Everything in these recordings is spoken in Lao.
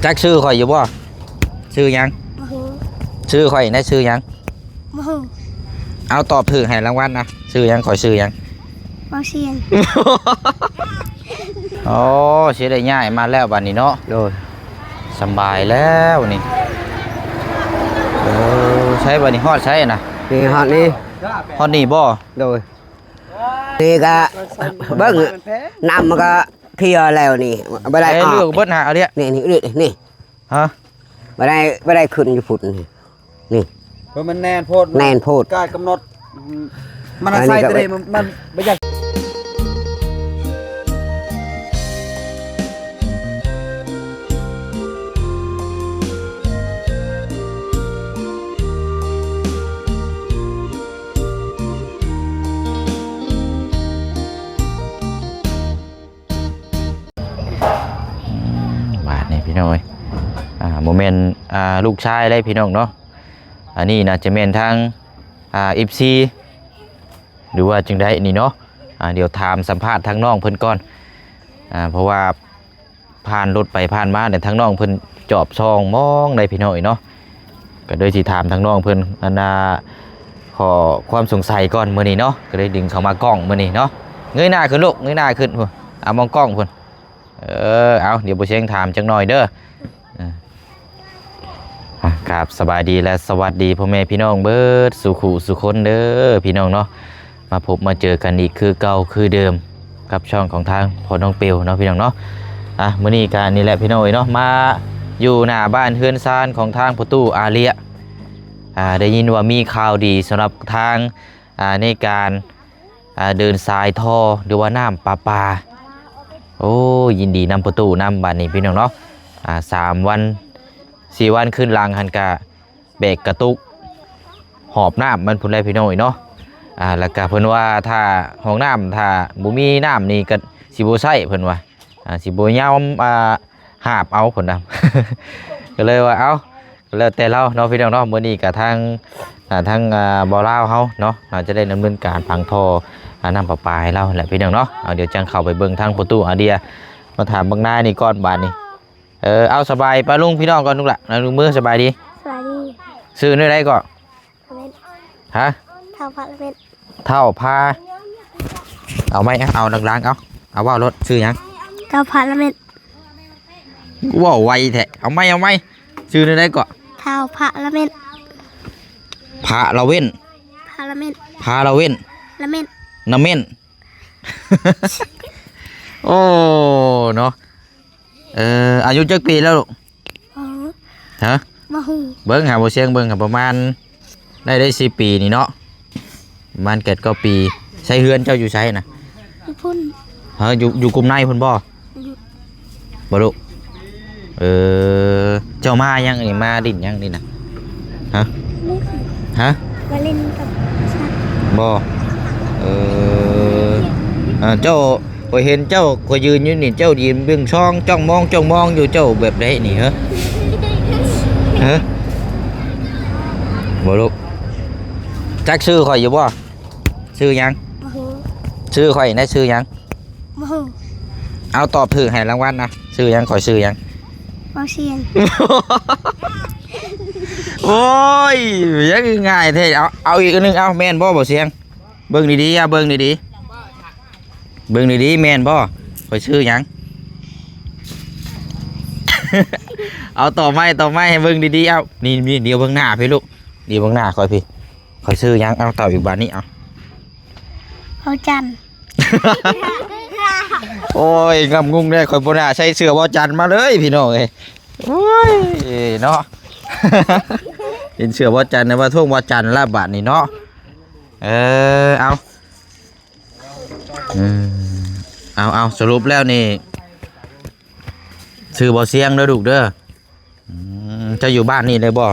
ຈັກຊື່ຂ້ອຍຢູ່ບໍ່? ຊື່ຫຍັງ? ບໍ່ຮູ້. ຊື່ຂ້ອຍນະ ຊື່ຫຍັງ? ບໍ່ຮູ້. ເອົາ ຕອບຖືກໃຫ້ລາງວັນນະ. ຊື່ຫຍັງ? ຂ້ອຍຊື່ຫຍັງ? ບໍ່ຊຽງ. ໂອ້ ຊິໄດ້ຍ້າຍມາແລ້ວບັດນີ້ເນາະ. ໂດຍ. ສະບາຍແລ້ວນີ້. ເອີ ໃສບັດນີ້ ຮອດໃສນະ? ນີ້ ຮອດນີ້. ຮອດນີ້ບໍ່? ໂດຍ. ນີ້ກະເບິ່ງ ນ້ຳມັນກະເພຍແລ້ວນີ້ ບໍ່ໄດ້ອອກ ເລືອກເບິດຫາເອົາເດ. ນີ້ ນີ້ ນີ້ ນີ້ ຮະ ບໍ່ໄດ້ ບໍ່ໄດ້ຂຶ້ນຢູ່ພຸ້ນນີ້ ນີ້ ເພາະມັນແໜ້ນໂພດ ແໜ້ນໂພດ ກາຍກຳນົດ ມັນອາໄສແຕ່ໃດ ມັນ ມັນບໍ່ຢາກ ບາດນີ້ພີ່ນ້ອງເອີຍ ອ່າ ບໍ່ແມ່ນ ອ່າ ລູກຊາຍເດ້ພີ່ນ້ອງເນາະ. ອັນນີ້ໜ້າຈະແມ່ນທາງ ອ່າ ເອັຟຊີ ຫຼືວ່າຈັ່ງໃດນີ້ເນາະ. ອ່າ ດຽວຖາມສຳພາດທາງນ້ອງເພິ່ນກ່ອນ ອ່າ ເພາະວ່າ ຜ່ານລົດໄປຜ່ານມາແລ້ວ ທາງນ້ອງເພິ່ນຈອບສ່ອງມອງໄດ້ພີ່ນ້ອງເອີຍເນາະ. ກໍເລີຍຊິຖາມທາງນ້ອງເພິ່ນ ອັນນ່າ ຂໍ້ຄວາມສົງໄສກ່ອນມື້ນີ້ເນາະ ກໍເລີຍດຶງເຂົ້າມາກ້ອງມື້ນີ້ເນາະ. ເງີຍໜ້າຂຶ້ນລູກ ເງີຍໜ້າຂຶ້ນພຸ້ນ ອ່າ ມອງກ້ອງພຸ້ນ. ເອີ ເອົາ ດຽວບໍ່ຊຽງຖາມຈັກໜ້ອຍເດີ. ເອີ ອ່າ ກາບສະບາຍດີ ແລະ ສະຫວັດດີພໍ່ແມ່ພີ່ນ້ອງເບິດສູ່ຄູ່ສູ່ຄົນເດີພີ່ນ້ອງເນາະ. ມາພົບມາເຈີກັນອີກຄືເກົ່າຄືເດີມ ກັບຊ່ອງຂອງທາງພໍ່ນ້ອງເປວເນາະພີ່ນ້ອງເນາະ. ອ່ະ ມື້ນີ້ກະນີ້ແຫຼະພີ່ນ້ອງເອີຍເນາະ ມາຢູ່ໜ້າບ້ານເຮືອນຊານຂອງທາງພໍ່ຕູ້ອາເລຍ. ອ່າ ໄດ້ຍິນວ່າມີຂ່າວດີສຳລັບທາງ ອ່າ ໃນການ ອ່າ ເດີນສາຍທໍ່ ຫຼືວ່ານ້ຳປະປາ. ໂອ້ ຍິນດີນຳພໍ່ຕູ້ນຳບາດນີ້ພີ່ນ້ອງເນາະ. ອ່າ ສາມວັນສີ່ວັນຄືນຫຼັງຫັ້ນກະ ແບກກະຕຸກຫອບນ້ຳມັນພຸ້ນແຫຼະພີ່ນ້ອງເອີຍເນາະ. ອ່າ ແລ້ວກະເພິ່ນວ່າຖ້າຫ້ອງນ້ຳ ຖ້າບໍ່ມີນ້ຳນີ້ກະຊິບໍ່ໃຊ້ເພິ່ນວ່າ ອ່າ ຊິບໍ່ຍອມ ອ່າ ຫາບເອົາເພິ່ນນະ. ກໍເລີຍວ່າ ເອົ້າ ກໍແລ້ວແຕ່ລາວເນາະພີ່ນ້ອງເນາະ. ມື້ນີ້ກະທາງ ອ່າ ທາງ ອ່າ ບໍ່ລາວເຮົາເນາະ ອາດຈະໄດ້ດຳເນີນການຝັງທໍ່ ອ່າ ນ້ຳປະປາໃຫ້ລາວແຫຼະພີ່ນ້ອງເນາະ. ເອົາ ດຽວຈັ່ງເຂົ້າໄປເບິ່ງທາງພໍ່ຕູ້ອາເດຍ ມາຖາມບັກນາຍນີ້ກ່ອນບາດນີ້. ເອີ ເອົາ ສະບາຍ ປ້າລຸງ ພີ່ນ້ອງກ່ອນລູກຫຼານ ລຸງມື ສະບາຍດີ. ສະບາຍດີ. ຊື່ແນວໃດເກາະ? ລະເມັດ. ຮະ? ທ້າວພະລະເມັດ. ທ້າວພະ ເອົາໄມ້ ເອົາດັງໆ ເອົາ ເອົາ ເວົ້າໂລດ ຊື່ຫຍັງ? ທ້າວພະລະເມັດ. ເວົ້າໄວແທ້ ເອົາໃໝ່ ເອົາໃໝ່. ຊື່ແນວໃດເກາະ? ທ້າວພະລະເມັດ. ພະລະເວັນ. ພະລະເມັດ. ພະລະເວັນ. ລະເມັດ. ນະເມັນ. ໂອ້ ເນາະ. ເອີ ອາຍຸຈັກປີແລ້ວລູກ? ບໍ່ຮູ້. ຮະ? ບໍ່ຮູ້. ເບິ່ງຫາບໍ່ຊຽງເບິ່ງ ປະມານໄດ້ ໄດ້ສິບປີນີ້ເນາະ ປະມານແປດເກົ້າປີ. ໃຊ້ເຮືອນເຈົ້າຢູ່ໃສນະ? ຢູ່ພຸ້ນ. ຮະ? ຢູ່ ຢູ່ກຸ່ມໃນພຸ້ນບໍ່? ອືມ. ບໍ່ລູກ? ເອີ ເຈົ້າມາຫຍັງນີ້? ມາຫຼິ້ນຫຍັງນີ້ນະ? ຮະ? ຮະ? ມາຫຼິ້ນກັບສັດ. ບໍ່. ເອີ ເຈົ້າ ຂ້ອຍເຫັນເຈົ້າ ຂ້ອຍຢືນຢູ່ນີ້ ເຈົ້າຢືນເບິ່ງຊ່ອງ ຈ້ອງມອງ ຈ້ອງມອງຢູ່ ເຈົ້າແບບໃດນີ້ ເຮີ? ເຮີ? ບໍ່ລູກ? ຈັກຊື່ຂ້ອຍຢູ່ບໍ່? ຊື່ຫຍັງ? ບໍ່ຮູ້. ຊື່ຂ້ອຍນະ ຊື່ຫຍັງ? ບໍ່ຮູ້. ເອົາ ຕອບຖືກໃຫ້ລາງວັນນະ. ຊື່ຫຍັງ? ຂ້ອຍຊື່ຫຍັງ? ບໍ່ຊຽງ. ໂອ້ຍ ຫຍັງງ່າຍແທ້. ເອົາ ເອົາອີກອັນໜຶ່ງ ເອົາ ແມ່ນບໍ່ ບໍ່ຊຽງ? ເບິ່ງດີໆ ເອົາ ເບິ່ງດີໆ ເບິ່ງດີໆ ແມ່ນບໍ່? ຂ້ອຍຊື່ຫຍັງ? ເອົາ ຕອບໃໝ່ ຕອບໃໝ່ ໃຫ້ເບິ່ງດີໆ ເອົາ ນີ້ ນີ້ ດຽວເບິ່ງໜ້າພີ້ລູກ ດຽວເບິ່ງໜ້າຂ້ອຍພີ້ ຂ້ອຍຊື່ຫຍັງ? ເອົາ ຕອບອີກບາດນີ້ ເອົາ ເອົາຈັນ. ໂອ້ຍ ງຳງຸ່ງແດ່ ຂ້ອຍບໍ່ໜ້າໃສ່ເສື້ອບໍ່ຈັນມາເລີຍ ພີ່ນ້ອງເອີຍ. ໂອ້ຍ ເນາະ ເຫັນເສື້ອບໍ່ຈັນ ວ່າທົ່ງບໍ່ຈັນລະບາດນີ້ເນາະ. ເອີ ເອົາ ອືມ ເອົາ ເອົາ ສະຫຼຸບແລ້ວນີ້ ຊື່ບໍ່ຊຽງເດີລູກເດີ. ອືມ ເຈົ້າຢູ່ບ້ານນີ້ເລີຍບໍ່?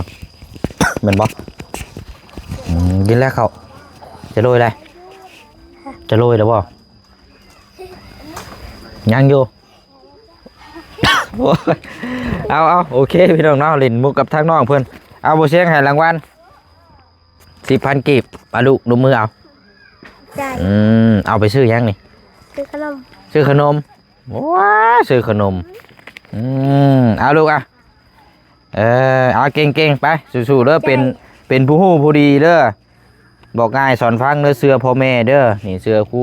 ແມ່ນບໍ່? ອືມ ກິນແລ້ວເຂົ້າ ຈະໂລຍແລ້ວ ຈະໂລຍແລ້ວບໍ່? ຍັງຢູ່. ໂອ້ຍ ເອົາ ເອົາ ໂອເຄ ພີ່ນ້ອງເນາະ ຫຼິ້ນມຸກກັບທາງນ້ອງເພິ່ນ. ເອົາ ບໍ່ຊຽງໃຫ້ລາງວັນ ສິບພັນກີບ ອາ ລູກ ລົງມືເອົາ. ໄດ້. ອືມ ເອົາໄປຊື້ຫຍັງນີ້? ຊື້ຂະໜົມ. ຊື້ຂະໜົມ. ໂອ້ຍ ຊື້ຂະໜົມ. ອືມ ເອົາລູກ ອະ ເອີ ເອົາ ເກັ່ງໆ ໄປ ສູ້ໆ ເດີ ເປັນ ເປັນຜູ້ຮູ້ຜູ້ດີເດີ. ບອກງ່າຍສອນຟັງເດີ ເຊື່ອພໍ່ແມ່ເດີ ນີ້ເຊື່ອຄູ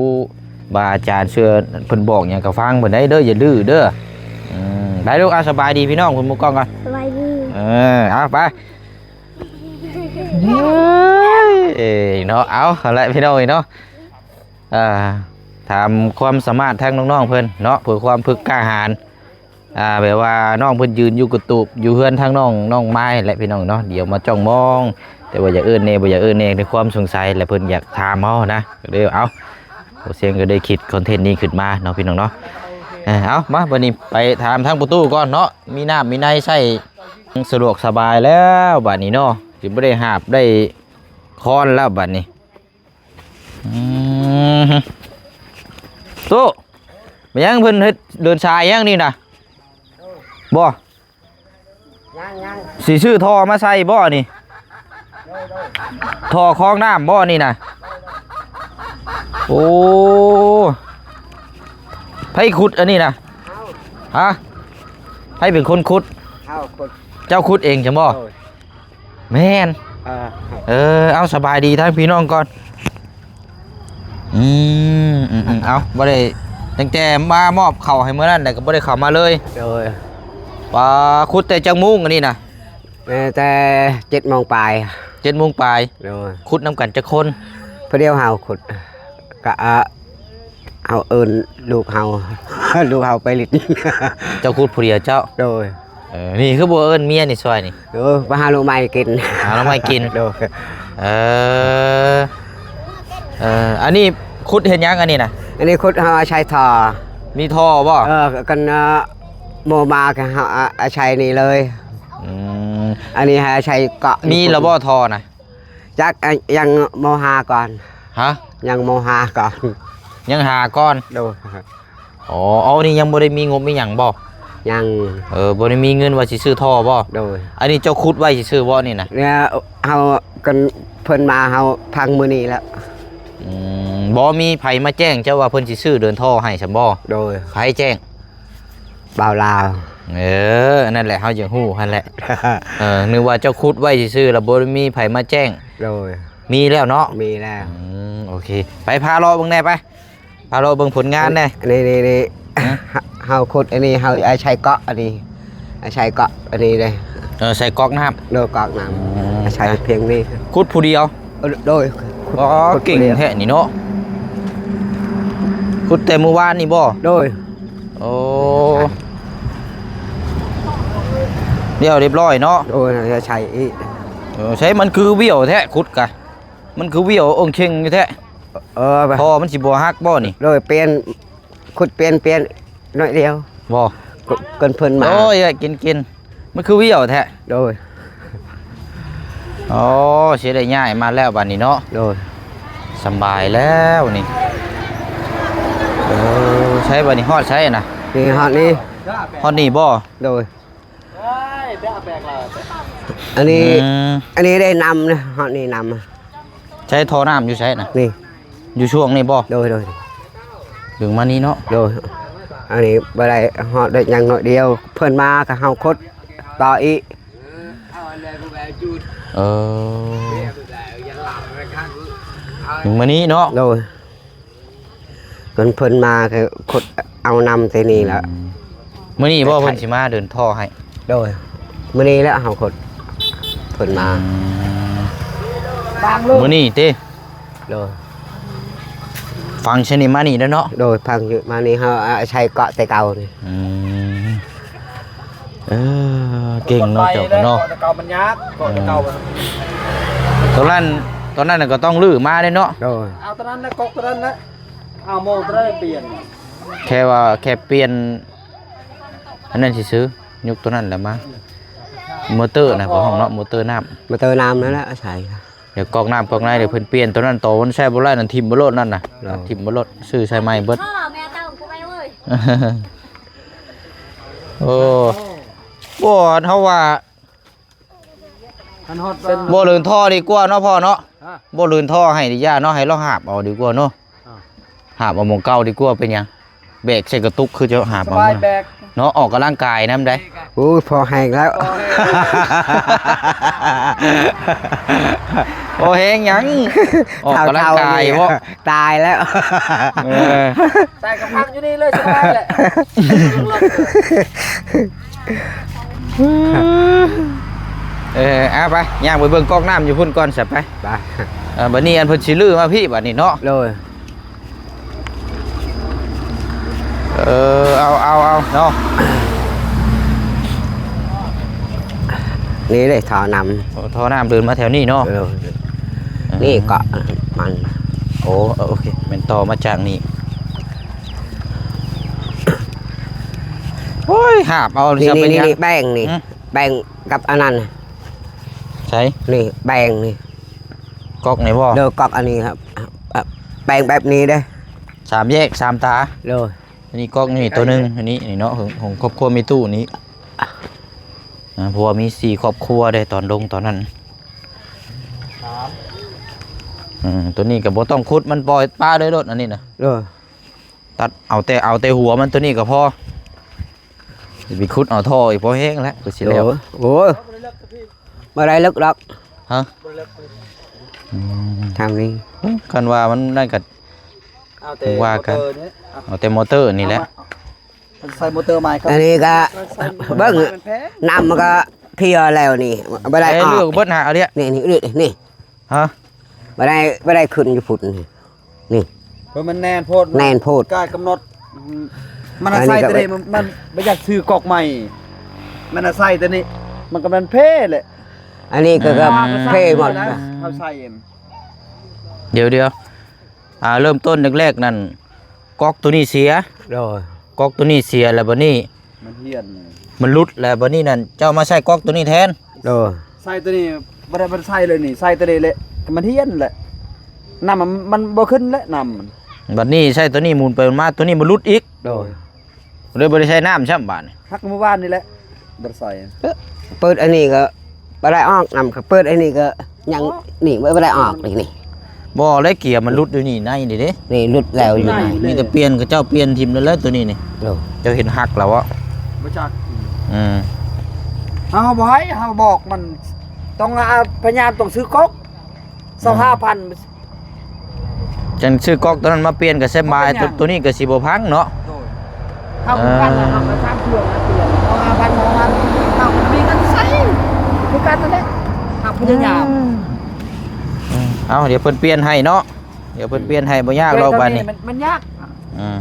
ບາອາຈານ ເຊື່ອເພິ່ນບອກຫຍັງກໍຟັງເພິ່ນໄດ້ເດີ ຢ່າດື້ເດີ. ອືມ ໄປລູກ ເອົາ ສະບາຍດີພີ່ນ້ອງ ເພິ່ນໝູ່ກ້ອງກ່ອນ ສະບາຍດີ. ເອີ ເອົາ ໄປ ເອີ ເນາະ ເອົາ ຫັ້ນແຫຼະພີ່ນ້ອງເອີຍເນາະ. ອ່າ ຖາມຄວາມສາມາດທາງນ້ອງໆເພິ່ນເນາະ ເພື່ອຄວາມຝຶກກ້າຫານ. ອ່າ ແບບວ່ານ້ອງເພິ່ນຢືນຢູ່ກະຕູບຢູ່ເຮືອນທາງນ້ອງ ນ້ອງມາຍແຫຼະພີ່ນ້ອງເນາະ ດຽວມາຈ້ອງມອງ ແຕ່ວ່າຢາກເອີ້ນແດ່ບໍ່ຢາກເອີ້ນແດ່ ໃນຄວາມສົງໄສ ແລະ ເພິ່ນຢາກຖາມເຮົານະ ກໍເລີຍ ເອົ້າ ບໍ່ສຽງກໍໄດ້ຄິດຄອນເທັນນີ້ຂຶ້ນມາເນາະພີ່ນ້ອງເນາະ. ເອີ ເອົາ ມາ ບັດນີ້ໄປຖາມທາງປະຕູກ່ອນເນາະ ມີນ້ຳມີໃນໃຊ້ສະດວກສະບາຍແລ້ວບັດນີ້ເນາະ ຊິບໍ່ໄດ້ຫາບໄດ້ຄ້ອນແລ້ວບັດນີ້. ອືມ ຕູ້ ແມ່ນຫຍັງເພິ່ນເຮັດເດີນສາຍຫຍັງນີ້ນະ ບໍ່? ຍັງໆ ຊິຊື້ທໍ່ມາໃສ່ບໍ່ນີ້? ໂດຍໆ ທໍ່ຄອງນ້ຳບໍ່ນີ້ນະ? ໂອ້ ໃຜຂຸດອັນນີ້ນະ? ເຮົາ ຮະ? ໃຜເປັນຄົນຂຸດ? ເຮົາຂຸດ. ເຈົ້າຂຸດເອງຊັ້ນບໍ່? ໂດຍ. ແມ່ນ ເອີ ເອີ ເອົາ ສະບາຍດີທາງພີ່ນ້ອງກ່ອນ. ອືມ ອືມ ອືມ ເອົາ ບໍ່ໄດ້ ຕັ້ງແຕ່ມາມອບເຂົ້າໃຫ້ມື້ນັ້ນແລ້ວກໍບໍ່ໄດ້ເຂົ້າມາເລີຍ. ໂດຍ. ປາ ຂຸດແຕ່ຈັກໂມງອັນນີ້ນະ? ເອີ ແຕ່ເຈັດໂມງປາຍ. ເຈັດໂມງປາຍ. ໂດຍ. ຂຸດນຳກັນຈັກຄົນ? ຜູ້ດຽວເຮົາຂຸດ ກະ ເອີ ເຮົາເອີ້ນລູກເຮົາ ລູກເຮົາໄປຫຼິ້ນ. ເຈົ້າຂຸດຜູ້ດຽວເຈົ້າ? ໂດຍ. ເອີ ນີ້ຄືບໍ່ເອີ້ນເມຍນີ້ຊ່ອຍນີ້? ໂດຍ ໄປຫາໜໍ່ໄມ້ກິນ. ຫາໜໍ່ໄມ້ກິນ. ໂດຍ. ເອີ ເອີ ອັນນີ້ຂຸດເຮັດຫຍັງອັນນີ້ນະ? ອັນນີ້ຂຸດເຮົາອາໄສທໍ່. ມີທໍ່ບໍ່? ເອີ ກັນ ເອີ ບໍ່ມາກໍເຮົາອາ ອາໄສນີ້ເລີຍ. ອືມ ອັນນີ້ໃຫ້ອາໄສເກາະ. ມີແລ້ວບໍ່ທໍ່ນະ? ຈັກ ອະ ຍັງມໍຫາກ່ອນ. ຮະ? ຍັງມໍຫາກ່ອນ. ຍັງຫາກ່ອນ. ໂດຍ. ອໍ ເອົາ ນີ້ຍັງບໍ່ໄດ້ມີງົບມີຫຍັງບໍ່? ຍັງ. ເອີ ບໍ່ໄດ້ມີເງິນວ່າຊິຊື້ທໍ່ບໍ່? ໂດຍ. ອັນນີ້ເຈົ້າຂຸດໄວ້ຊື່ໆບໍ່ນີ້ນະ? ເຮົາກັນເພິ່ນມາເຮົາພັງມື້ນີ້ແລ້ວ. ອືມ ບໍ່ມີໃຜມາແຈ້ງເຈົ້າວ່າເພິ່ນຊິຊື້ເດີນທໍ່ໃຫ້ຊັ້ນບໍ່? ໂດຍ. ໃຜແຈ້ງ? ບ່າວລາວ. ເອີ ອັນນັ້ນແຫຼະ ເຮົາຢາກຮູ້ຫັ້ນແຫຼະ. ເອີ ນຶກວ່າເຈົ້າຂຸດໄວ້ຊື່ໆ ແລ້ວບໍ່ໄດ້ມີໃຜມາແຈ້ງ. ໂດຍ. ມີແລ້ວເນາະ? ມີແລ້ວ. ອືມ ໂອເຄ ໄປພາເລາະເບິ່ງແດ່ໄປ ພາເລາະເບິ່ງຜົນງານແດ່. ນີ້ໆໆ ຮະ? ເຮົາຂຸດອັນນີ້ ເຮົາອາໄສເກາະອັນນີ້ ອາໄສເກາະອັນນີ້ເດ້. ເອີ ໃສ່ກອກນ້ຳ. ໂດຍ ກອກນ້ຳ. ອືມ ອາໄສພຽງນີ້. ຂຸດຜູ້ດຽວ? ເອີ ໂດຍ. ອໍ ເກັ່ງແທ້ນີ້ເນາະ. ຂຸດແຕ່ມື້ວານນີ້ບໍ່? ໂດຍ. ໂອ້ ດຽວຮຽບຮ້ອຍເນາະ. ໂດຍ ໃສ່ອີກ. ເອີ ໃສ່ ມັນຄືຫວ້ຽວແທ້ ຂຸດກະ ມັນຄືຫວ້ຽວອົງເຄັ່ງຢູ່ແທ້. ເອີ ພໍມັນຊິບໍ່ຫັກບໍ່ນີ້? ໂດຍ ປ່ຽນ ຂຸດປ່ຽນ ປ່ຽນໜ້ອຍດຽວ. ບໍ່ ກ- ເພິ່ນ ເພິ່ນມາ. ໂອ້ຍ ກິນ ກິນ ມັນຄືຫວ້ຽວແທ້. ໂດຍ. ໂອ້ ຊິໄດ້ຍ້າຍມາແລ້ວບາດນີ້ເນາະ. ໂດຍ. ສຳບາຍແລ້ວນີ້. ເອີ ໃສບາດນີ້ ຮອດໃສນະ? ນີ້ ຮອດນີ້. ຮອດນີ້ບໍ່? ໂດຍ. ອັນນີ້ ອືມ ອັນນີ້ໄດ້ນ້ຳນະ ຮອດນີ້ນ້ຳ. ໃຊ້ທໍ່ນ້ຳຢູ່ໃສນະ? ນີ້ ຢູ່ຊ່ວງນີ້ບໍ່? ໂດຍ ໂດຍ. ດຶງມານີ້ເນາະ. ໂດຍ. ອັນນີ້ບໍ່ໄດ້ ຮອດໄດ້ຫຍັງໜ້ອຍດຽວ ເພິ່ນມາກໍເຮົາຂຸດຕໍ່ອີກ. ເອີ ດຶງມານີ້ເນາະ. ໂດຍ. ເພິ່ນ ເພິ່ນມາກໍຂຸດເອົານ້ຳໃສ່ນີ້ລະ. ອືມ ມື້ນີ້ບໍ່ ເພິ່ນຊິມາເດີນທໍ່ໃຫ້? ໂດຍ. ມື້ນີ້ແຫຼະເຮົາຂຸດ ເພິ່ນມາ. ອືມ ມື້ນີ້ຕິ? ໂດຍ. ຝັງໃສ່ນີ້ມານີ້ແລ້ວເນາະ? ໂດຍ ຝັງຢູ່ມານີ້ ເຮົາອາໄສເກາະແຕ່ເກົ່ານີ້. ອືມ ເອີ ເກັ່ງເນາະ ເຈົ້າເນາະ. ເກາະແຕ່ເກົ່າມັນຍາກ ເກາະແຕ່ເກົ່າມັນ. ຕອນນັ້ນ ຕອນນັ້ນກໍຕ້ອງຮື້ມາເດ້ເນາະ. ໂດຍ. ເອົາຕອນນັ້ນນະ ກອກຕອນນັ້ນນະ. ເອົາໂມງຕະໄດ້ປ່ຽນ ແຄ່ວ່າແຄ່ປ່ຽນອັນນັ້ນຊື່ໆ ຍົກຕົວນັ້ນແຫຼະມາ ມໍເຕີນະ ພໍ່ຫ້ອງເນາະ ມໍເຕີນ້ຳ ມໍເຕີນ້ຳນັ້ນແຫຼະອາໄສ. ດຽວກອກນ້ຳກອກໃນ ດຽວເພິ່ນປ່ຽນຕົວນັ້ນ ໂຕມັນໃຊ້ບໍ່ໄດ້ນັ້ນ ຖິ້ມບໍ່ໂລດນັ້ນນະ. ໂດຍ. ຖິ້ມບໍ່ໂລດ ຊື້ໃສ່ໃໝ່ເບິດ. ພໍ່ແມ່ເຕົ້າກູໄປເວີ້ຍ. ໂອ້ ບໍ່ ເຮົາວ່າ ຄັນຮອດ ບໍ່ລື່ນທໍ່ດີກວ່າເນາະພໍ່ເນາະ. ຮະ? ບໍ່ລື່ນທໍ່ໃຫ້ດີຢ່າເນາະ ໃຫ້ລາວຫາບເອົາດີກວ່າເນາະ. ອ່າ ຫາບເອົາໝ່ອງເກົ່າດີກວ່າ ເປັນຫຍັງ? ແບກໃສ່ກະຕຸກຄືເຈົ້າຫາບເອົາ ສະບາຍແບກ ເນາະ ອອກກຳລັງກາຍນຳໃດ. ໂອ້ຍ ພໍແຮງແລ້ວ ພໍແຮງ ພໍແຮງຫຍັງ ອອກກຳລັງກາຍບໍ? ຕາຍແລ້ວ ເອີ ຕາຍກະພັກຢູ່ນີ້ເລີຍ ສະບາຍແຫຼະ. ເອີ ເອົາໄປ ຍ່າງໄປເບິ່ງກອກນ້ຳຢູ່ພຸ້ນກ່ອນຊະ ໄປ ໄປ. ເອີ ບັດນີ້ອັນເພິ່ນຊິຮື້ມາພີ້ບັດນີ້ເນາະ ໂດຍ. ເອີ ເອົາ ເອົາ ເອົາເນາະ ນີ້ເດ້ທໍ່ນ້ຳ ໂອ້ ທໍ່ນ້ຳເດີນມາແຖວນີ້ເນາະ ໂດຍ. ນີ້ເກາະມັນ ໂອ້ ເອີ ໂອເຄ ແມ່ນຕໍ່ມາຈາກນີ້. ໂອ້ຍ ຫາບເອົາ ນີ້ ນີ້ ນີ້ ແປ້ງນີ້ ຫືມ ແປ້ງກັບອັນນັ້ນ ໃສ ນີ້ແປ້ງນີ້ ກອກນີ້ບໍ? ໂດຍ ກອກອັນນີ້ ແປ້ງແບບນີ້ເດ້ ສາມແຍກສາມຕາ ໂດຍ. ອັນນີ້ກອກນີ້ໂຕໜຶ່ງ ອັນນີ້ ນີ້ເນາະ ຂອງ ຂອງຄອບຄົວແມ່ຕູ້ນີ້ ອ່າ ເພາະວ່າມີສີ່ຄອບຄົວເດ້ ຕອນລົງຕອນນັ້ນ ອືມ ໂຕນີ້ກະບໍ່ຕ້ອງຂຸດ ມັນປ່ອຍປະເລີຍໂລດ ອັນນີ້ນະ ໂດຍ. ຕັດເອົາແຕ່ ເອົາແຕ່ຫົວມັນໂຕນີ້ກະພໍ ຊິໄປຂຸດເອົາທໍ່ອີກພໍແຮງແລ້ວ ຄືຊິແລ້ວ. ໂອ້ຍ ບໍ່ໄດ້ເລິກດອກ ຮະ ອືມ ທາງນີ້ ຄັນວ່າມັນນັ້ນກະ ເອົາແຕ່ ວ່າກັນ ມໍເຕີນີ້ ເອົາແຕ່ມໍເຕີນີ້ແຫຼະ ເອົາມາ ໃສ່ມໍເຕີໃໝ່ ອັນນີ້ກະເບິ່ງ ນ້ຳມັນກະເພຍແລ້ວນີ້ ບໍ່ໄດ້ອອກ ເລືອກເບິດຫາເອົາເດ ນີ້ ນີ້ ນີ້ ຮະ ບໍ່ໄດ້ ບໍ່ໄດ້ຂຶ້ນຢູ່ພຸ້ນ ນີ້ ເພາະມັນແໜ້ນໂພດ ແໜ້ນໂພດ ກາຍກຳນົດ ມັນອາໄສ ອັນນີ້ກະ ແຕ່ນີ້ ມັນ ມັນບໍ່ຢາກຊື້ກອກໃໝ່ ມັນອາໄສແຕ່ນີ້ ມັນກຳລັງເພແຫຼະ ອັນນີ້ກະ ອືມ ເພໝົດ ເຮົາໃສ່ ດຽວໆ ອ່າ ເລີ່ມຕົ້ນແລກໆນັ້ນ ກອກໂຕນີ້ເສຍ ໂດຍ ກອກໂຕນີ້ເສຍ ແລ້ວບັດນີ້ ມັນເຮຍນ ມັນຫຼຸດ ແລ້ວບັດນີ້ນັ້ນ ເຈົ້າມາໃສ່ກອກໂຕນີ້ແທນ ໂດຍ. ໃສ່ໂຕນີ້ ບໍ່ໄດ້ ບໍ່ໄດ້ໃສ່ເລີຍນີ້ ໃສ່ໂຕນີ້ແຫຼະ ມັນເຮຍນແຫຼະ ນ້ຳມັນ ມັນບໍ່ຂຶ້ນແຫຼະ ນ້ຳມັນ ບັດນີ້ໃສ່ໂຕນີ້ໝູນໄປໝູນມາ ໂຕນີ້ມັນຫຼຸດອີກ ໂດຍ. ເລີຍບໍ່ໄດ້ໃສ່ນ້ຳຊ້ຳບາດນີ້ ຫັກມື້ວານນີ້ແຫຼະ ບໍ່ໄດ້ໃສ່ ເອີ ເປີດອັນນີ້ກະບໍ່ໄດ້ອອກ ນ້ຳກະເປີດອັນນີ້ກະຍັງ ນີ້ບໍ່ໄດ້ອອກນີ້ ນີ້ ບໍ່ ແລະເກຍມັນຫຼຸດຢູ່ນີ້ໃນນີ້ເດ້ ນີ້ຫຼຸດແລ້ວຢູ່ໃນ ມີແຕ່ປ່ຽນ ເຂົາເຈົ້າປ່ຽນຖິ້ມແລ້ວ ໂຕນີ້ນີ້ ໂດຍ. ເຈົ້າເຫັນຫັກແລ້ວບໍ່? ບໍ່ຈັກ ອືມ ເຮົາບໍ່ໃຫ້ ເຮົາບອກມັນ ຕ້ອງ ອາ ພະຍາຍາມຕ້ອງຊື້ກອກ ຊາວຫ້າພັນ ຈັ່ງຊື້ກອກໂຕນັ້ນມາປ່ຽນກະສະບາຍ ໂຕນີ້ກະຊິບໍ່ພັງເນາະ ໂດຍ. ເຮົາຄືກັນລະ ເຮົາກະສາມເທື່ອ ຫ້າເທື່ອ ເຮົາຫ້າພັນ ເຮົາມີເງິນໃຊ້ ຄືກັນນັ້ນແຫຼະ ເຮົາພະຍາຍາມ ອືມ ເອົາ ດຽວເພິ່ນປ່ຽນໃຫ້ເນາະ ດຽວເພິ່ນປ່ຽນໃຫ້ ບໍ່ຍາກດອກບາດນີ້ ມັນ ມັນຍາກ ອືມ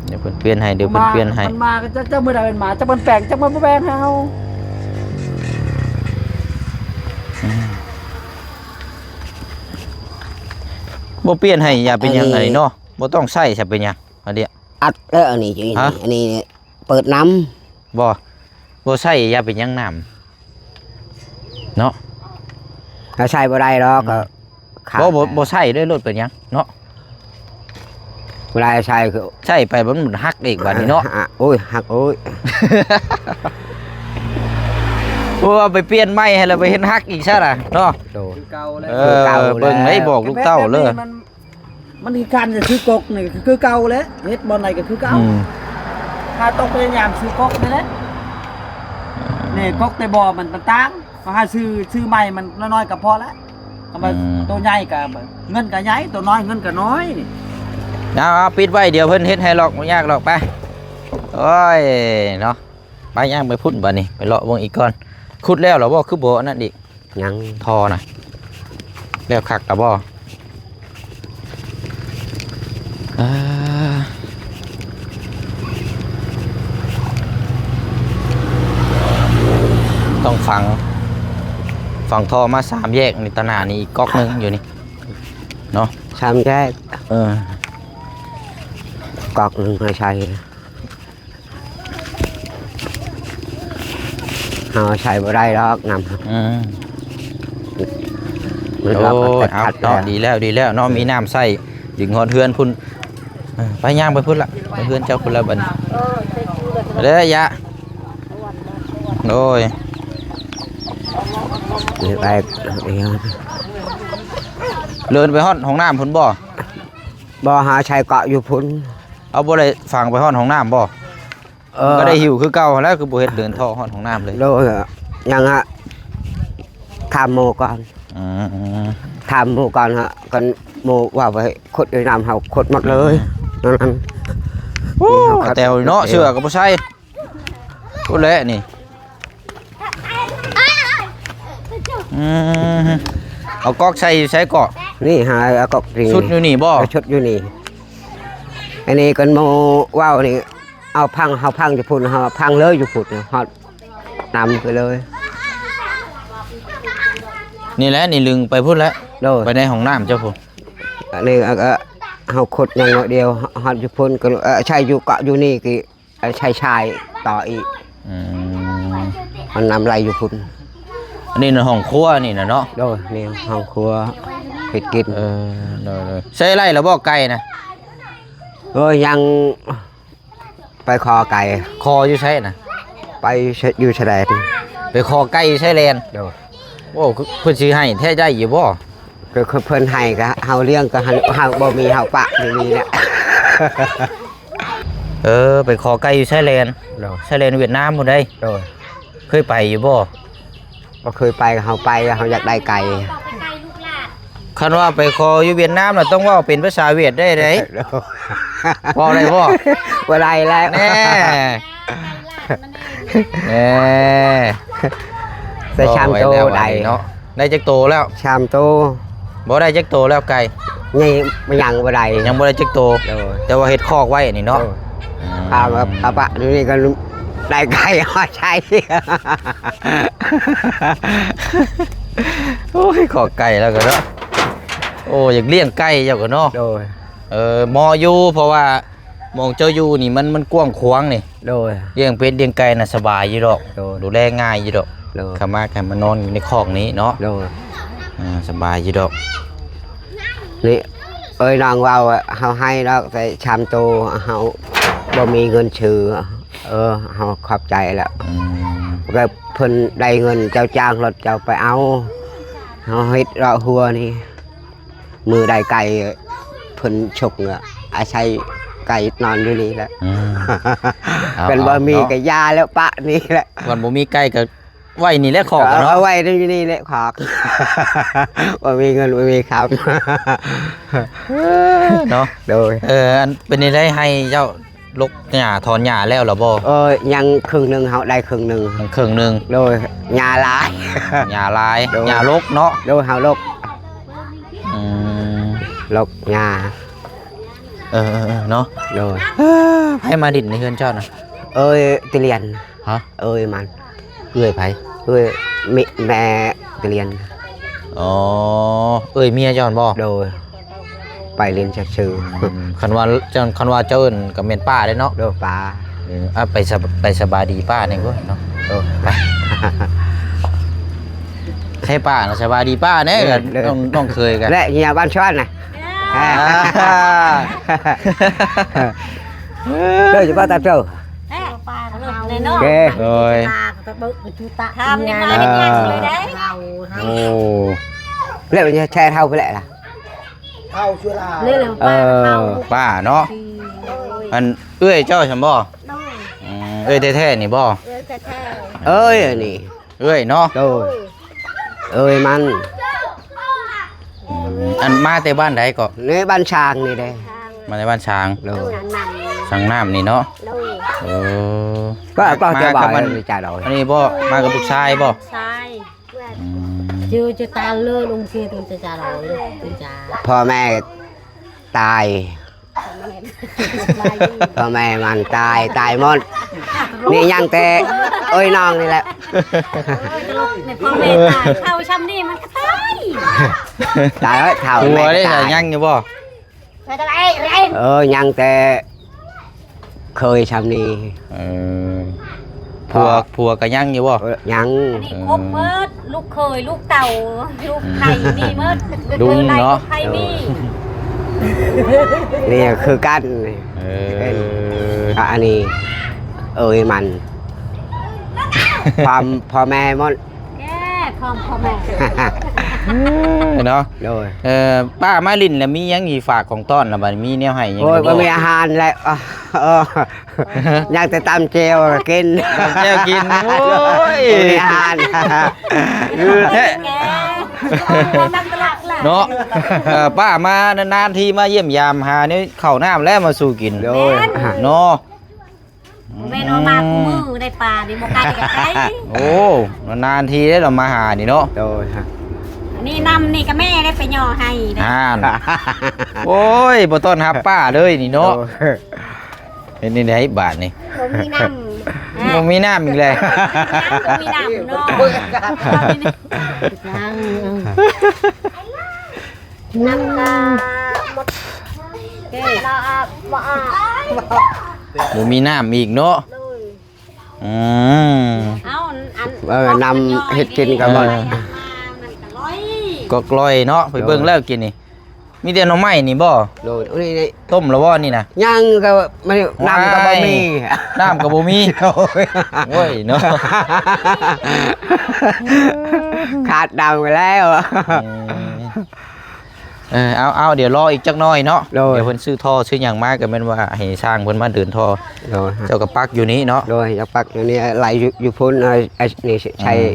ດຽວເພິ່ນປ່ຽນໃຫ້ ດຽວເພິ່ນປ່ຽນໃຫ້ ມັນມາ ມັນມາ ຈັກ ຈັກມື້ໃດມັນມາ ຈັກມັນແປງ ຈັກມັນບໍ່ແປງໃຫ້ເຮົາ ອືມ ບໍ່ປ່ຽນໃຫ້ ຢ່າເປັນຫຍັງ ອັນນີ້ ອັນນີ້ເນາະ ບໍ່ຕ້ອງໃຊ້ຊະ ເປັນຫຍັງ ອັນນີ້ ອັດເດີ ອັນນີ້ ຮະ ອັນນີ້ເປີດນ້ຳ ບໍ່ ບໍ່ໃຊ້ ຢ່າເປັນຫຍັງນ້ຳເນາະ ຖ້າໃຊ້ບໍ່ໄດ້ດອກ ອືມ ກະ ຂາດ ບໍ່ ບໍ່ ບໍ່ໃຊ້ເລີຍໂລດ ເປັນຫຍັງເນາະ ບໍ່ໄດ້ໃຊ້ ຄືໃຊ້ໄປມັນຫັກອີກບາດນີ້ເນາະ ໂອ້ຍ ຫັກ ໂອ້ຍ ໂອ້ ເອົາໄປປ່ຽນໃໝ່ໃຫ້ລະໄປເຮັດຫັກອີກຊະລະເນາະ ໂດຍ ຄືເກົ່າແລ້ວ ເອີ ຄືເກົ່າແລ້ວ ເບິ່ງໄດ້ ບອກລູກເຕົ້າເລີຍ ມັນ ມັນຄືກັນ ຈະຊື້ກົກນີ້ກະຄືເກົ່າແຫຼະ ເຮັດບ່ອນໃດກະຄືເກົ່າ ອືມ ເຮົາຕ້ອງພະຍາຍາມຊື້ກົກນີ້ແຫຼະ ນີ້ກົກແຕ່ບໍ່ ມັນ ມັນຕ່າງ ເຮົາຫາຊື້ ຊື້ໃໝ່ມັນນ້ອຍໆກະພໍແລ້ວ ອືມ ໂຕໃຫຍ່ກະເງິນກະໃຫຍ່ ໂຕນ້ອຍເງິນກະນ້ອຍ ເອົາ ເອົາ ປິດໄວ້ ດຽວເພິ່ນເຮັດໃຫ້ດອກ ບໍ່ຍາກດອກ ໄປ ໂອ້ຍ ເນາະ ໄປ ຍ່າງໄປພຸ້ນບາດນີ້ ໄປເລາະເບິ່ງອີກກ່ອນ ຂຸດແລ້ວລະບໍ່ ຄືບໍ່ອັນນັ້ນອີກ ຍັງ ທໍ່ນະ ແລ້ວຄັກລະບໍ່? ເອີ ຕ້ອງຝັງ ຝັງທໍ່ມາສາມແຍກນີ້ ຕາໜ້ານີ້ອີກກອກໜຶ່ງຢູ່ນີ້ເນາະ ສາມແຍກ ເອີ ກອກໜຶ່ງມາໃສ່ ເຮົາໃຊ້ບໍ່ໄດ້ດອກນ້ຳ ອືມ ມັນ ໂອ້ຍ ເອົາເນາະ ດີແລ້ວ ດີແລ້ວເນາະ ມີນ້ຳໃຊ້ ດຶງຮອດເຮືອນພຸ້ນ ເອີ ໄປ ຍ່າງໄປພຸ້ນລະ ໄປເຮືອນເຈົ້າພຸ້ນລະບັດນີ້ ເດີ ຢະ ໂດຍ ເດີນໄປ ເດີນໄປຮອດຫ້ອງນ້ຳພຸ້ນບໍ່? ບໍ່ ຫາໃຊ້ເກາະຢູ່ພຸ້ນ ເອົາ ບໍ່ໄດ້ຝັງໄປຮອດຫ້ອງນ້ຳບໍ່? ເອີ ກໍໄດ້ຫິ້ວຄືເກົ່າຫັ້ນແຫຼະ ຄືບໍ່ເຮັດເດີ່ນທໍ່ຮອດຫ້ອງນ້ຳເລີຍ? ໂດຍ ຍັງຮະ ຖາມໝູ່ກ່ອນ. ອືມ ຖາມໝູ່ກ່ອນຮະ ຄັນໝູ່ວ່າໄປຂຸດຢູ່ນ້ຳ ເຮົາຂຸດໝົດເລີຍ. ອືມ ນັ້ນ ໂອ້ ແຕ່ວເນາະ ເສື້ອກໍບໍ່ໃສ່ ພຸ້ນແຫຼະນີ້. ອືມ ເອົາກອກໃສ່ຢູ່ໃສເກາະ? ນີ້ຫາເອົາກອກນີ້ ຊຸດຢູ່ນີ້ບໍ່? ເອົາຊຸດຢູ່ນີ້. ອັນນີ້ຄັນໝູ່ເວົ້ານີ້ ເອົາພັງ ເຮົາພັງຢູ່ພຸ້ນ ເຮົາພັງເລີຍຢູ່ພຸ້ນ ຮອດນ້ຳໄປເລີຍ. ນີ້ແຫຼະ ນີ້ລຶງໄປພຸ້ນແຫຼະ. ໂດຍ ໄປໃນຫ້ອງນ້ຳເຈົ້າພຸ້ນ. ອັນນີ້ ເອີ ເຮົາຂຸດຍັງໜ້ອຍດຽວ ຮອດຢູ່ພຸ້ນກໍ ເອີ ໃຊ້ຢູ່ເກາະຢູ່ນີ້ ກໍ ເອົາໃຊ້ຊາຍຕໍ່ອີກ. ອືມ ມັນນ້ຳໄຫຼຢູ່ພຸ້ນ. ອັນນີ້ນະຫ້ອງຄົວນີ້ນະເນາະ? ໂດຍ ນີ້ຫ້ອງຄົວເຮັດກິນ. ເອີ ໂດຍໆ ໃຊ້ໄລ່ແລ້ວບໍ່ໄກ່ນະ? ໂອ້ຍ ຍັງ ໄປຂໍໄກ່. ຂໍຢູ່ໃສນະ? ໄປຢູ່ຊາຍແດນ. ໄປຂໍໄກ່ຢູ່ຊາຍແດນ? ໂດຍ. ໂອ້ ເພິ່ນຊິໃຫ້ແທ້ ໄດ້ຢູ່ບໍ່? ກໍເພິ່ນໃຫ້ກໍເຮົາລ້ຽງ ກໍເຮົາ ເຮົາບໍ່ມີ ເຮົາປະຢູ່ນີ້ແຫຼະ. ເອີ ໄປຂໍໄກ່ຢູ່ຊາຍແດນ. ໂດຍ. ຊາຍແດນຫວຽດນາມພຸ້ນໃດ໋. ໂດຍ. ເຄີຍໄປຢູ່ບໍ່? ບໍ່ເຄີຍໄປ. ເຮົາໄປ ເຮົາຢາກໄດ້ໄກ່. ຄັນວ່າໄປຂໍຢູ່ຫວຽດນາມນະ ຕ້ອງເວົ້າເປັນພາສາຫວຽດໄດ້ເດ້. ໂດຍ. ເວົ້າໄດ້ບໍ່? ບໍ່ໄດ້ແລ້ວ. ແນ່ ແນ່ ໃສ່ຊາມໂຕ ໄດ້ເນາະ. ໄດ້ຈັກໂຕແລ້ວ? ຊາມໂຕ. ບໍ່ໄດ້ຈັກໂຕແລ້ວໄກ່? ຍັງ ຍັງບໍ່ໄດ້ ຍັງບໍ່ໄດ້ຈັກໂຕ. ໂດຍ. ແຕ່ວ່າເຮັດຄອກໄວ້ນີ້ເນາະ. ໂດຍ. ອືມ ເອົາ ເອົາປະຢູ່ນີ້ກໍໄດ້ໄກ່ມາໃຊ້. ໂອ້ຍ ຂໍໄກ່ແລ້ວກໍເນາະ. ໂອ້ ຢາກລ້ຽງໄກ່ເຈົ້າກໍເນາະ. ໂດຍ. ເອີ ເໝາະຢູ່ ເພາະວ່າ ໝ່ອງເຈົ້າຢູ່ນີ້ມັນ ມັນກວ້າງຂວາງນີ້. ໂດຍ. ລ້ຽງເປັດລ້ຽງໄກ່ນະສະບາຍຢູ່ດອກ. ໂດຍ. ດູແລງ່າຍຢູ່ດອກ. ໂດຍ. ເຂົ້າມາກໍມານອນຢູ່ໃນຄອກນີ້ເນາະ. ໂດຍ. ອ່າ ສະບາຍຢູ່ດອກ. ນີ້ ເອີຍ ນ້ອງເວົ້າ ເຮົາໃຫ້ດອກ ແຕ່ຊາມໂຕ ເຮົາບໍ່ມີເງິນຊື້. ເອີ ເຮົາຂອບໃຈແລ້ວ. ອືມ. ກໍເພິ່ນໄດ້ເງິນ ເຈົ້າຈ້າງລົດເຈົ້າໄປເອົາ. ເຮົາເຮັດເລາະຫົວນີ້ ມື້ໃດໄກ່ເພິ່ນຊົກ ອາໄສໄກ່ນອນຢູ່ນີ້ແຫຼະ. ອືມ ເອົາ ຄັນບໍ່ມີ ເອົາເນາະ ກໍຢ່າແລ້ວ ປະນີ້ແຫຼະ. ຄັນບໍ່ມີໄກ່ກໍໄວ້ນີ້ແຫຼະຄອກເນາະ. ເອົາໄວ້ຢູ່ນີ້ແຫຼະຄອກ. ບໍ່ມີເງິນບໍ່ມີຄຳ ເນາະ. ໂດຍ. ເອີ ອັນເປັນຈັ່ງໃດ ໃຫ້ເຈົ້າ ລົກຫຍ້າຖອນຫຍ້າແລ້ວລະບໍ່? ເອີ ຍັງເຄິ່ງໜຶ່ງ ເຮົາໄດ້ເຄິ່ງໜຶ່ງ. ຍັງເຄິ່ງໜຶ່ງ. ໂດຍ. ຫຍ້າຫຼາຍ ຫຍ້າຫຼາຍ. ໂດຍ. ຫຍ້າລົກເນາະ. ໂດຍ ເຮົາລົກ. ອືມ ລົກຫຍ້າ. ເອີໆໆ ເນາະ. ໂດຍ. ເອີ ໃຜມາດິນໃນເຮືອນເຈົ້ານະ? ເອີຍ ຕະຫຼຽນ. ຮະ? ເອີຍ ມັນ. ເອື້ອຍໃຜ? ເອື້ອຍ ແມ່ ແມ່ຕະຫຼຽນ. ອໍ ເອື້ອຍເມຍເຈົ້າຫັ້ນບໍ່? ໂດຍ. ໄປຫຼິ້ນຊື່ໆ. ອືມ ຄັນວ່າເຈົ້າ ຄັນວ່າເຈົ້າເອີ້ນກໍແມ່ນປ້າເດ້ເນາະ. ໂດຍ ປ້າ. ເອີ ອາ ໄປສະ ໄປສະບາຍດີປ້າແດ່ເວີ້ຍເນາະ. ໂດຍ. ໄປ ໃຫ້ປ້ານະ ສະບາຍດີປ້າແດ່. ເອີ ນ້ອງ ນ້ອງເຂີຍກັນ ແລະເມຍບ້ານຊວນນະ. ອ່າ ເດີ ຈະປ້າຕາເຈົ້າ. ແທ້ ໂດຍ. ຖາມນີ້ມາເຮັດຫຍັງເລີຍເດ້. ໂອ້ ແລ້ວຈະແຊເທົ່າໄປແຫຼະລະ. ເທົ່າສຸລາ. ເອີ ປ້າເນາະ. ອັນເອື້ອຍເຈົ້າຊັ້ນບໍ່? ໂດຍ. ອືມ ເອື້ອຍແທ້ໆນີ້ບໍ່? ເອື້ອຍແທ້ໆ. ເອີຍ ອັນນີ້ ເອື້ອຍເນາະ. ໂດຍ. ເອີຍ ມັນ. ອືມ ອັນມາແຕ່ບ້ານໃດເກາະ? ໃນບ້ານຊ້າງນີ້ເດ້. ມາແຕ່ບ້ານຊ້າງ. ໂດຍ. ສັງນ້ຳນີ້ເນາະ. ໂດຍ. ເອີ ກໍ ກໍແຕ່ວ່າ ອັນນີ້ບໍ່ ມາກັບລູກຊາຍບໍ່? ຊາຍ. ອືມ ເຈີ ເຈີຕາເລີ ລົງເຊ ຕົນຈະຈາລອຍ ຕົນຈາ ພໍ່ແມ່ຕາຍ. ພໍ່ແມ່ມັນຕາຍ ຕາຍໝົດ. ນີ້ຍັງແຕ່ເອີຍນ້ອງນີ້ແຫຼະ. ໂອ້ຍ ຕະຫຼົກໃນພໍ່ແມ່ຕາຍ ເຖົ້າຊ່ຳນີ້ມັນກໍຕາຍ. ຕາຍເອີຍ ເຖົ້າ ຜົວໄດ້ ແມ່ກໍຕາຍ. ຍັງຢູ່ບໍ່? ເອີ ຍັງແຕ່ເຄີຍຊ່ຳນີ້. ເອີ ຜົວ ຜົວກໍຍັງຢູ່ບໍ່? ເອີ ຍັງ. ອັນນີ້ຄົບໝົດ ລູກເຂີຍ ລູກເຕົ້າ ລູກໄຂ່ມີໝົດ. ລຸງເນາະ ລູກໄຂ່ມີ. ນີ້ຄືກັນ. ເອີ ອັນນີ້ເອີຍມັນ ພໍ່ ພໍ່ແມ່ໝົດ. ແກ ຂອງພໍ່ແມ່ ເອີ ເນາະ ໂດຍ ເອີ ປ້າມາຫຼິ້ນແລ້ວມີຫຍັງຊິຝາກຂອງຕ້ອນລະບັດນີ້ ມີແນວໃຫ້ຫຍັງ ໂອ້ຍ ບໍ່ ບໍ່ມີອາຫານແລ້ວ ເອີ ຢາກແຕ່ຕຳແຈ່ວກິນ ຕຳແຈ່ວກິນ ໂອ້ຍ ບໍ່ມີອາຫານ ຄືແທ້ ເນາະ ເອີ ປ້າມານານໆທີມາຢ້ຽມຢາມຫາແນວເຂົ້ານ້ຳແລ້ວມາສູ່ກິນ ໂດຍ ເນາະ ບໍ່ແມ່ນວ່າມາ ອືມ ຄູ່ມື້ໄດ້ ປານີ້ບໍ່ໄກກໍໄກ ໂອ້ ນານໆທີເດ້ລາມາຫານີ້ເນາະ ໂດຍ ນີ້ນ້ຳນີ້ກໍແມ່ໄດ້ໄປຍໍໃຫ້ເດ້ ອ່ານ ໂອ້ຍ ບໍ່ຕ້ອນຮັບປ້າເລີຍນີ້ເນາະ ໂດຍ ເຮັດແນວໃດບາດນີ້ ບໍ່ມີນ້ຳ ບໍ່ມີນ້ຳອີກແລ້ວ ບໍ່ມີນ້ຳເນາະ ນ້ຳກໍໝົດ ເອີ ບໍ່ອອກ ບໍ່ມີນ້ຳອີກເນາະ ໂດຍ ອືມ ເອົາ ອັນ ເອີ ນ້ຳເຮັດກິນກໍໝົດ ມັນກໍລອຍ ກໍລອຍເນາະ ໄປເບິ່ງແລ້ວກິນນີ້ ມີແຕ່ໜໍ່ໄມ້ນີ້ບໍ່ ໂດຍ ອັນນີ້ ນີ້ ຕົ້ມແລ້ວບໍ່ນີ້ນະ ຍັງ ກໍມັນ ນ້ຳກໍບໍ່ມີ ນ້ຳກໍບໍ່ມີ ໂອ້ຍ ໂອ້ຍເນາະ ຂາດນ້ຳໄປແລ້ວ ອືມ ເອີ ເອົາ ເອົາ ດຽວລໍອີກຈັກໜ້ອຍເນາະ ໂດຍ ດຽວເພິ່ນຊື້ທໍ່ຊື້ຫຍັງມາ ກໍແມ່ນວ່າໃຫ້ຊ່າງເພິ່ນມາເດີນທໍ່ ໂດຍ ເຈົ້າກໍປັກຢູ່ນີ້ເນາະ ໂດຍ ຢາກປັກຢູ່ນີ້ ໄຫຼຢູ່ ຢູ່ພຸ້ນ ເອີ ນີ້ໃຊ້ ອື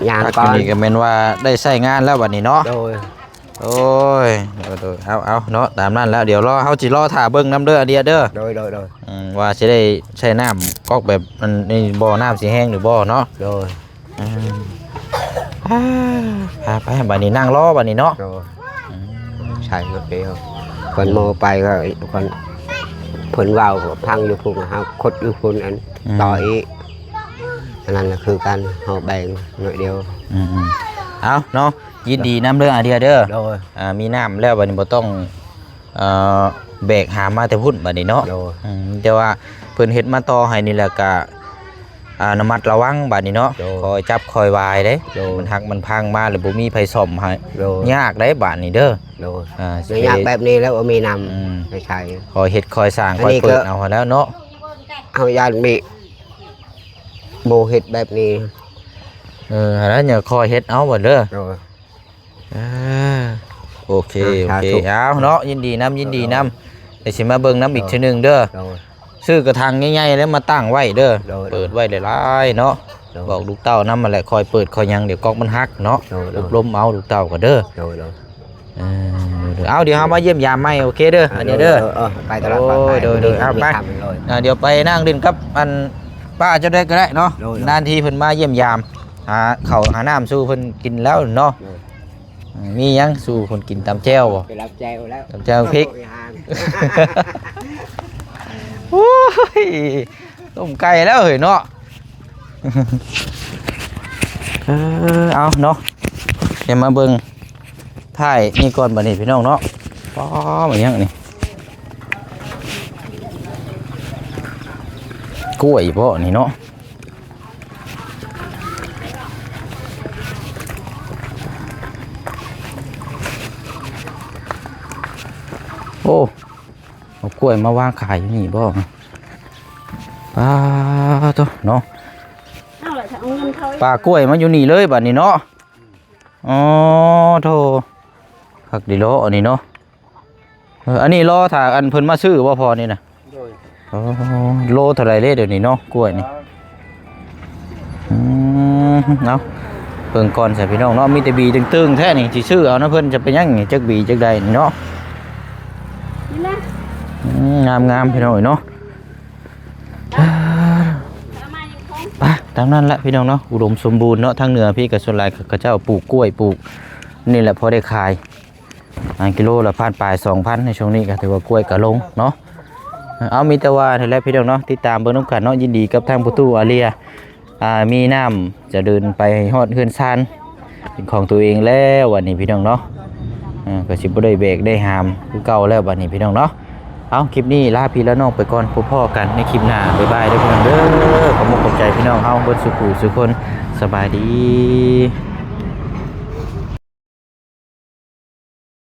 ມ ຍ່າງ ປັກຢູ່ນີ້ ກ່ອນ ກໍແມ່ນວ່າໄດ້ໃຊ້ງານແລ້ວບັດນີ້ເນາະ ໂດຍ ໂອ້ຍ ໂດຍ ໂດຍ ເອົາ ເອົາເນາະ ຕາມນັ້ນແລ້ວ ດຽວລໍ ເຮົາຊິລໍຖ້າເບິ່ງນຳເດີ ອາເດຍເດີ ໂດຍ ໂດຍ ໂດຍ ອືມ ວ່າຊິໄດ້ໃຊ້ນ້ຳກອກແບບ ອັນນີ້ບໍ່ ນ້ຳຊິແຮງຫຼືບໍ່ເນາະ ໂດຍ ອືມ ອ່າ ໄປ ໄປ ບັດນີ້ນັ່ງລໍບັດນີ້ເນາະ ໂດຍ ອືມ ໃຊ່ ເພິ່ນເວົ້າໄປກໍ ເພິ່ນ ເພິ່ນເວົ້າພັງຢູ່ພຸ້ນ ເຮົາຄົດຢູ່ພຸ້ນ ອັນ ອືມ ຕໍ່ອີກ ອັນນັ້ນລະຄືກັນ ເຮົາແບ່ງໜ້ອຍດຽວ ອືມ ເອົາເນາະ ຍິນດີນຳເດີ ອາເດຍເດີ ໂດຍ ອ່າ ມີນ້ຳແລ້ວບັດນີ້ບໍ່ຕ້ອງ ເອີ ແບກຫາມາແຕ່ພຸ້ນບັດນີ້ເນາະ ໂດຍ ອືມ ແຕ່ວ່າເພິ່ນເຮັດມາຕໍ່ໃຫ້ນີ້ແຫຼະ ກະ ອ່າ ລະມັດລະວັງບັດນີ້ເນາະ ໂດຍ ຄອຍຈັບຄອຍວາຍເດ້ ໂດຍ ມັນຫັກມັນພັງມາແລ້ວບໍ່ມີໃຜສ້ອມໃຫ້ ໂດຍ ຍາກເດ້ບາດນີ້ເດີ ໂດຍ ອ່າ ແມ່ນຍາກແບບນີ້ແລ້ວບໍ່ມີນ້ຳ ອືມ ໃຊ້ ຄອຍເຮັດຄອຍສ້າງ ອັນນີ້ ຄອຍເປີດ ກໍເອົາຫັ້ນແລ້ວເນາະ ເຮົາຢ້ານມີ ບໍ່ເຮັດແບບນີ້ ເອີ ຫັ້ນນະ ຢ່າຄອຍເຮັດເອົາບັດເດີ ໂດຍ ເອີ ໂອເຄ ອ່າ ໂອເຄ ສາທຸ ເອົາເນາະ ຍິນດີນຳ ຍິນດີນຳ ໂດຍ ດຽວຊິມາເບິ່ງນຳອີກເທື່ອໜຶ່ງເດີ ໂດຍ ຊື້ກະຖາງໃຫຍ່ໆ ແລ້ວມາຕັ້ງໄວ້ເດີ ໂດຍ ເປີດໄວ້ຫຼາຍໆເນາະ ໂດຍ ບອກລູກເຕົ້ານຳຫັ້ນແຫຼະ ຄ່ອຍເປີດຄ່ອຍຫຍັງ ດຽວກອກມັນຫັກເນາະ ໂດຍ ອົບລົມເອົາລູກເຕົ້າກໍເດີ ໂດຍ ໂດຍ ເອີ ເອົາ ດຽວເຮົາມາຢ້ຽມຢາມໃໝ່ ໂອເຄເດີ ອ່າ ອັນນີ້ເດີ ໂດຍ ໂດຍ ເອີ ເອີ ໄປຕະຫຼາດ ໂດຍ ໂດຍ ໂດຍ ເອົາໄປ ໂດຍ ອ່າ ດຽວໄປນັ່ງຫຼິ້ນກັບ ອັນ ປ້າເຈົ້າໄດ້ກໍໄດ້ເນາະ ໂດຍ ນານທີເພິ່ນມາຢ້ຽມຢາມ ຫາເຂົ້າຫານ້ຳສູ່ເພິ່ນກິນແລ້ວເນາະ ໂດຍ ມີຫຍັງສູ່ເພິ່ນກິນ ຕຳແຈ່ວບໍ່ ໄປຕຳແຈ່ວແລ້ວ ຕຳແຈ່ວພິກ ໂອ້ຍ ຕົ້ມໄກ່ແລ້ວເຮີ້ຍເນາະ ເອີ ເອົາເນາະ ດຽວມາເບິ່ງທ້າຍນີ້ກ່ອນບັດນີ້ພີ່ນ້ອງເນາະ ປ້າ ມັນຫຍັງນີ້ ກ້ວຍບໍ່ນີ້ເນາະ ໂອ້ ເອົາກ້ວຍມາວາງຂາຍຢູ່ນີ້ບໍ່ ປາໂທ້ເນາະ ເອົາລະ ເອົາເງິນເຂົາ ປາກ້ວຍມາຢູ່ນີ້ເລີຍບາດນີ້ເນາະ ອໍ ໂທ້ ຄັກດີເນາະ ອັນນີ້ເນາະ ເອີ ອັນນີ້ລໍຖ້າອັນເພິ່ນມາຊື້ບໍ່ພໍ່ນີ້ນະ ໂດຍ ອໍ ໂລເທົ່າໃດເດ້ດຽວນີ້ເນາະ ກ້ວຍນີ້ ອືມ ເອົາ ເບິ່ງກ່ອນຊະພີ່ນ້ອງເນາະ ມີແຕ່ບີຕຶງໆແທ້ນີ້ ຊິຊື້ເອົານຳເພິ່ນ ຈະເປັນຫຍັງນີ້ ຈັກບີຈັກໃດນີ້ເນາະ ນີ້ນະ ອືມ ງາມໆ ພີ່ນ້ອງເອີຍເນາະ ໄປ ຕາມນັ້ນແຫຼະພີ່ນ້ອງເນາະ ອຸດົມສົມບູນເນາະ ທາງເໜືອພີ້ກໍສ່ວນຫຼາຍເຂົາເຈົ້າປູກກ້ວຍ ປູກ ນີ້ແຫຼະ ພໍໄດ້ຂາຍ ອ່າ ກິໂລລະພັນປາຍ ສອງພັນ ໃນຊ່ວງນີ້ກໍຖືວ່າກ້ວຍກໍລົງເນາະ ເອົາ ມີແຕ່ວ່ານັ້ນແຫຼະພີ່ນ້ອງເນາະ ຕິດຕາມເບິ່ງນຳກັນເນາະ ຍິນດີກັບທາງພໍ່ຕູ້ອາເລຍ ອ່າ ມີນ້ຳຈະເດີນໄປຮອດເຮືອນຊານເປັນຂອງຕົວເອງແລ້ວ ບັດນີ້ພີ່ນ້ອງເນາະ ເອີ ກໍຊິບໍ່ໄດ້ແບກໄດ້ຫາມຄືເກົ່າແລ້ວ ບັດນີ້ພີ່ນ້ອງເນາະ ເອົາ ຄລິບນີ້ລາພີ່ລານ້ອງໄປກ່ອນ ພົບພໍ້ກັນໃນຄລິບໜ້າ ບາຍບາຍເດີພີ່ນ້ອງເດີ ຂອບອົກຂອບໃຈພີ່ນ້ອງເຮົາເບິດສູ່ຜູ້ສູ່ຄົນ ສະບາຍດີ.